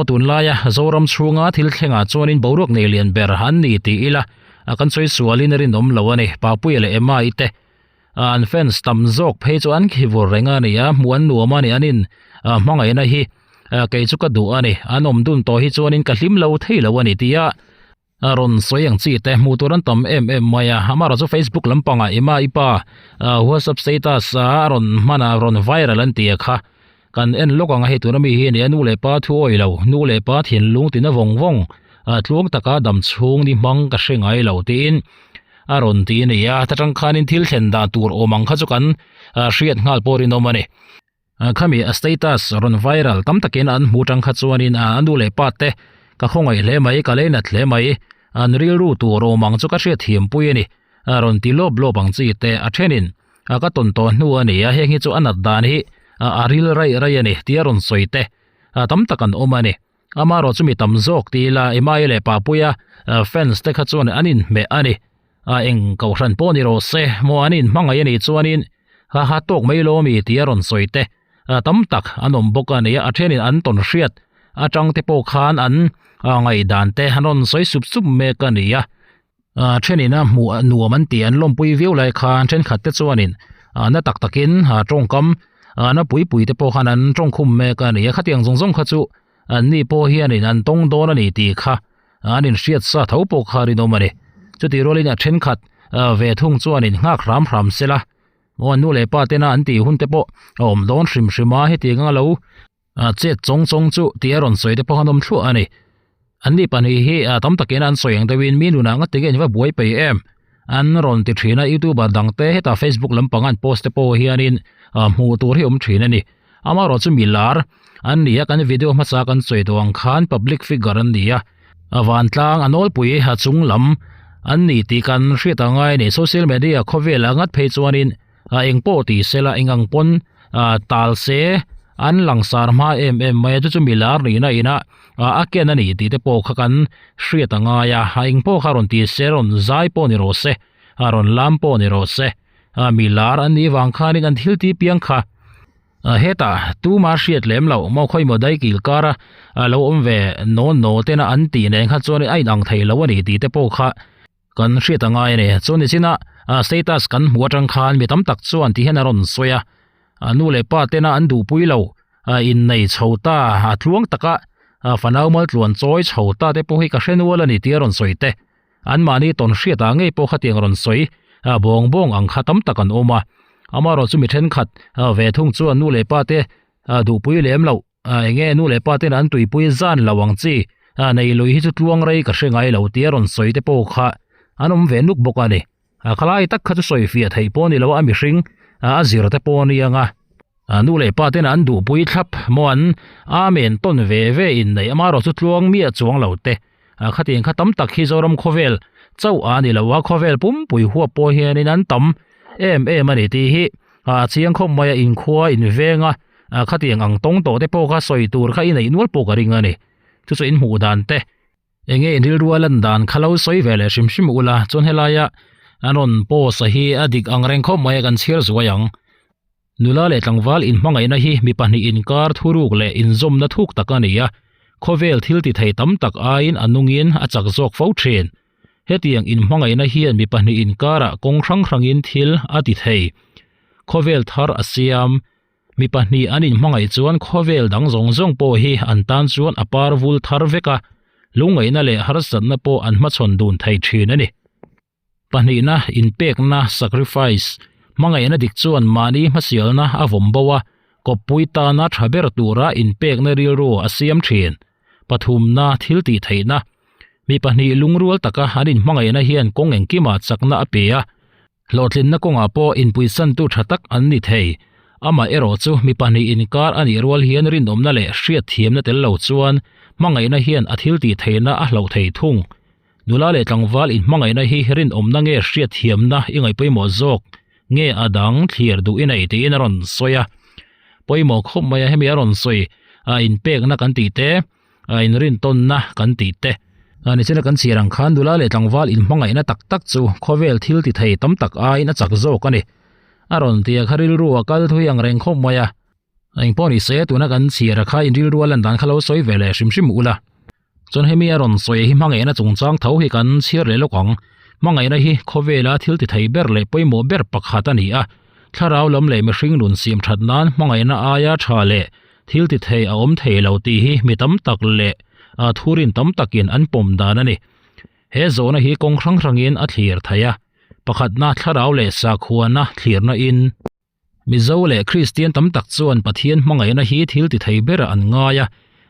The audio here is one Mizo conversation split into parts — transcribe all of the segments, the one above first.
Maw tunlaia Zoram chhunga thil thlengah chuanin boruak nei lian ber an ni tih ila a kan sawi sualin a rinawm lo a ni. Papuia leh Emma i te an fans tam zawk phei chu an khi vur reng a ni a, hmuh an nuam a ni an in hmangaihna hi kei chu ka duh a ni. An awm dun tawh hi chuanin ka hlim lo thei lo a ni tia A rawn sawi ang chi te hmuh tur an tam em em mai a, amaherawh chu Facebook lampangah Emma i pa WhatsApp status a rawn hman a rawn viral an ti a kha kan en lawk ang a hei tuna mi hi a ni a nu leh pa thu awih lo nu leh pa thinlung tina vawng vawng tluang taka dam chhung ni hmang ka hre ngai lo tiin a rawn ti a ni a ta tang khanin thil thlen dan tur awm ang kha chu kan hriat nghal pawh rinawm a ni. Khami a status rawn viral tam takin an hmu tang kha chuanin a nu leh pa te ka khawngaih hle mai ka leinat hle mai an rilru tur awm ang chu ka hriat thiam pui a ni a rawn ti lawp lawp ang chi te a thenin a ka tawn tawh hnu a ni a heng hi chu a nat dan hi a ril raih raih a ni tia rawn sawi te tam tak an awm a ni amaherawh chu mi tam zawk ti ila Emma-i leh Papuia fans te kha chuan an inhmeh a ni. A eng kohhran pawh ni rawh se, maw an inhmangaih a nih chuanin ha ha tawk mai lo ami tih a rawn sawi te tam tak an awm bawk a nia, a thenin an tawn hriat atang te pawh khan an ngaihdan te an rawn sawi sup sup mek a ni a, thenin a hmuh nuam an tih an lawmpui viau lai khan thenkhat te chuanin na tak takin tawngkam na pui pui te pawh khan an tawngkhum mek a ni a, khatiang zawng zawng kha chu an ni pawh hianin an tawng dawn a ni tih kha an inhriat sa tho pawh kha rinawm a ni. Chutih rualin a thenkhat ve thung chuanin nghak hram hram sela, aw an nu leh pa tena an tih hun te pawh a awm dawn hrim hrim a, hetiang anga lo chet chawng chawng chu tih a rawn sawi te pawh khan awm thluah a ni. An ni pahnih hi tam takin an sawi ang deuhin mi nunah nga tige in va buai peih em? An rawn ti thin a, youtuber dang te hetah facebook lampang an post te pawh hianin hmuh tur hi awm thin a ni. Amaherawh chu mi lar an ni a, kan video hmasa kan sawi tawh ang khan public figure an ni a, a vantlang a nawlpui a chung lam an ni tih kan hriat ang ngai a ni. Social media khawvel ah ngat phei chuanin a eng pawh ti sela eng ang pawn ah tal se an langsar hma em em mai a, chu chu mi lar nihna ina a ken a ni tih te pawh kha kan hriat a ngai a, a eng pawh kha rawn ti se rawn zai pawh ni rawh se, a rawn lam pawh ni rawh se. A mi lar an nih vang khanin an thil ti piang kha hetah tuma hriat lem loh maw khawimaw daikil kara lo awm ve naw naw tena an tih nen kha chuan a inang thei lo a ni tih te pawh kha kan hriat a ngai a ni. Chuan nichina status kan hmuh atang khan mi tam tak chuan ti hian a rawn sawi a, nu leh pa tena an duhpui lo innei chho ta a tluang taka fanau maltluan chawi chho ta te pawh hi ka hre nual a ni tih a rawn sawi te. Anmahni tawn hriatah ngei pawh khatiang rawn sawi bawng bawng ang kha tam tak an awm a. Amaherawh chu mi thenkhat ve thung chuan nu leh pa te duhpui lem loh, eng nge nu leh pa ten an tuipui zan lo ang chi, nei lui hi chu tluang rei ka hre ngai lo tia rawn sawi te pawh kha an awm ve nuk bawk a ni. Khalai tak kha chu sawi fiah theih pawh a ni lo a, mihring a zir te pawh a ni ang a. Nu leh pa ten an duhpui thlap maw an amen tawn ve ve in nei amaherawh chu tluang miah chuang lo te. Khatiang kha tam tak hi Zoram khawvel chauh a ni lo a, khawvel pumpui huap pawh hianin an tam em em a ni tih hi a chiang khawp mai a, inkhua inveng a khatiang ang tawng tawh te pawh kha sawi tur kha i neih nual pawh ka ring a ni. Chu chu inhmuh dan te enge inrilru a lan dan kha lo sawi ve leh hrim hrim ula chuan helaia an rawn post a hi a dik ang reng khawp mai a kan chhiar zuai ang. Nula leh tlangval inhmangaihna hi mi pahnih inkar thuruk leh inzawmna thuk tak a ni a, khawvel thil ti thei tam tak aiin a nungin a chak zawk fo thin. Hetiang inhmangaihna hian mi pahnih inkarah kawng hrang hrangin thil a ti thei. Khawvel thar a siam. Mi pahnih an inhmangaih chuan khawvel dang zawng zawng pawh hi an tan chuan a par vul thar vek a, lungngaihna leh harsatna pawh an hmachhawn dun thei thin a ni. Pahnihna, inpekna, sacrifice, hmangaihna dik chuan mahni hmasialna a vawm bo a, kawppui tana tha ber tura inpekna rilru a siam thin. Pathumna, thil tih theihna, mi pahnih lungrual taka an inhmangaihna hian kawng engkimah chakna a pe a, hlawhtlinna kawngah pawh inpuisantu tha tak an ni thei. Amah erawh chu mi pahnih inkar a nih rual hian rinawmna leh hriatthiamna tel lo chuan hmangaihna hian a thil tih theihna a hloh thei thung. Nula leh tlangval inhmangaihna hi rinawmna nge hriatthiamna i ngaih pawimawh zawk nge a dang thlir duh i nei tiin a rawn sawi a. Pawimawh khawp mai a hemi a rawn sawi a inpekna kan tih te, a inrintawnna kan tih te. Nichina kan chhiar ang khan nula leh tlangval inhmangaihna tak tak chu khawvel thil ti thei tam tak aiin a chak zawk a ni. A rawn ti a kha rilru a kal thui ang reng khawp mai a. Engpawh ni se tuna kan chhiar a kha in rilru a lan dan kha lo sawi ve leh hrim hrim ula. Chuan hemi a rawn sawi hi hmangaihna chungchang tho hi kan chhiar leh lawk ang. Hmangaihna hi khawvela thil ti thei ber leh pawimawh ber pakhat a ni a. Thlarau lam leh mihring nun siam that nan hmangaihna aia tha leh thil ti thei a awm thei lo tih hi mi tam tak leh thurin tam takin an pawm dan a ni. He zawhna hi kawng hrang hrangin a thlir thei a. Pakhatna thlarau leh sakhuana thlirna in. Mizo leh Kristian tam tak chuan Pathian hmangaihna hi thil ti thei berah an ngai a.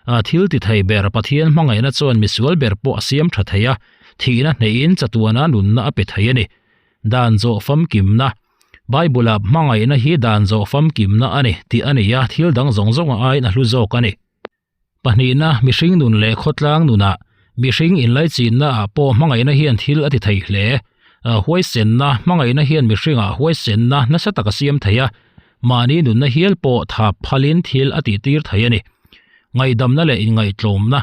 A thil ti thei ber Pathian hmangaihna chuan misual ber pawh a siam tha thei a, thihna hnehin chatuana nunna a pe thei a ni. Dan zawh famkimna, Bible-ah hmangaihna hi dan zawh famkimna a ni tih a ni a, thil dang zawng zawng aiin a hlu zawk a ni. Pahnihna, mihring nun leh khawtlang nunah mihring inlaichinna ah pawh hmangaihna hian thil a ti thei hle. Huaisenna, hmangaihna hian mihringah huaisenna nasa tak a siam thei a, mahni nunna hial pawh thap phalin thil a tihtir thei a ni. Ngaihdamna leh inngaihtlawmna,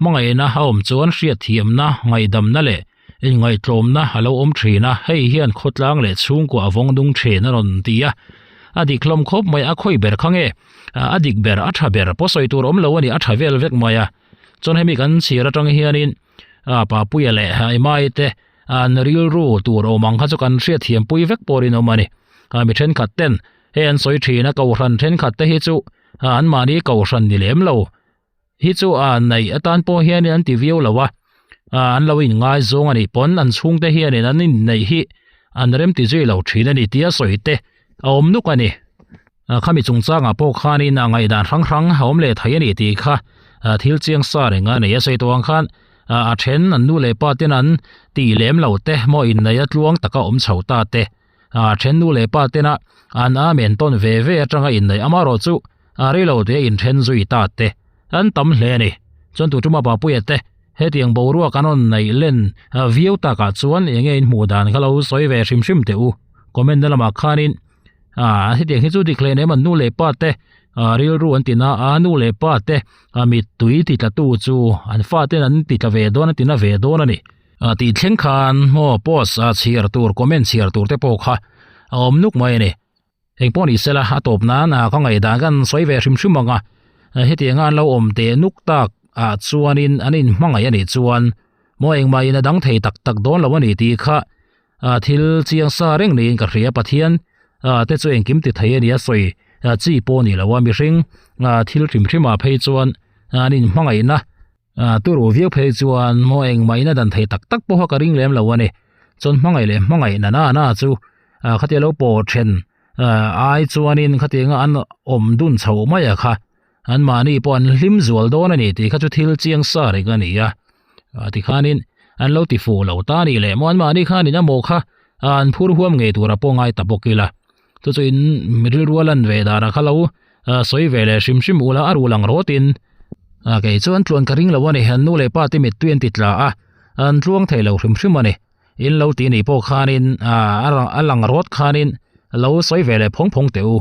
hmangaihna a awm chuan hriatthiamna, ngaihdamna leh Inngaihtlawmna a lo awm thin a, hei hian khawtlang leh chhungkua a vawng nung thin a rawn ti a. A dik hlawm khawp mai, a khawi ber kha nge? A dik ber, a tha ber, pawh sawi tur awm lo a ni, a tha vel vek mai a. Chuan hemi kan chhiar atang hianin Papuia leh Emai te an rilru tur awm ang kha chu kan hriatthiam pui vek pawh rinawm a ni. Mi thenkhat ten hei an sawi thin a, kohhran thenkhat te hi chu anmahni kohhran ni lem lo. Hi chu a neih atan pawh hianin an ti viau lo a, an lo inngaizawng a nih pawn an chhungte hianin an inneih hi an remti zui lo thin a ni tia sawi te a awm nuk a ni. Khami chungchangah pawh khanin a ngaihdan hrang hrang a awm leh thei a ni tih kha thil chiang sa reng a nei a sawi tawh ang khan a then an nu leh pa ten an tih lem lo te maw inneih a tluang taka awm chho ta te. A then nu leh pa tena an amen tawn ve ve atanga inneih amarawh chu a reilo te inthen zui ta te an tam hle a ni. Chuan tu tuma Papuia te hetiang boruak an rawn neih len viau takah chuan enge in hmuh dan kha lo sawi ve hrim hrim teh u. Comment na lamah khanin a hetiang hi chu dik hle nem an nu leh pa te rilru an ti na a, nu leh pa te mittui ti tla tu chu an faten an ti tla ve dawn an ti na ve dawn a ni. A tih thleng khan maw post a chhiar tur comment chhiar tur te pawh kha a awm nuk mai a ni. Engpawh ni sela a tawp nan a ka ngaihdan kan sawi ve hrim hrim ang a, hetianga an lo awm teh nuk tak ah chuanin an inhmangaih a nih chuan maw engmah in a dang thei tak tak dawn lo a ni tih kha thil chiang sa reng niin ka hria. Pathian te chu engkim ti thei a ni a sawi chi pawh a ni lo a, mihring thil hrim hrim ah phei chuan an inhmangaihna A turu viau phei chuan maw engmah in a dan thei tak tak pawha ka ring lem lo a ni. Chuan hmangaih leh hmangaih na na na chu khatia lo pawh then ai chuanin khatianga an awm dun chho mai a kha an mahni pawh an hlim zual dawn a ni tih kha chu thil chiang sa reng a ni a. Tikhanin an lo ti fuh lo ta a nih leh maw an mahni khanin a mawh kha an phur huam ngei tura pawh ngai ta bawk ila. Chu chu in rilru a lan ve danah kha lo sawi ve leh hrim hrim ula a ruh lang rawtin kei chuan tluan ka ring lo a ni an nu leh pa te mittui an ti tla a an tluang thei lo hrim hrim a ni in lo tih nih pawh khanin a lang rawt khanin lo sawi ve leh phawng phawng teh u.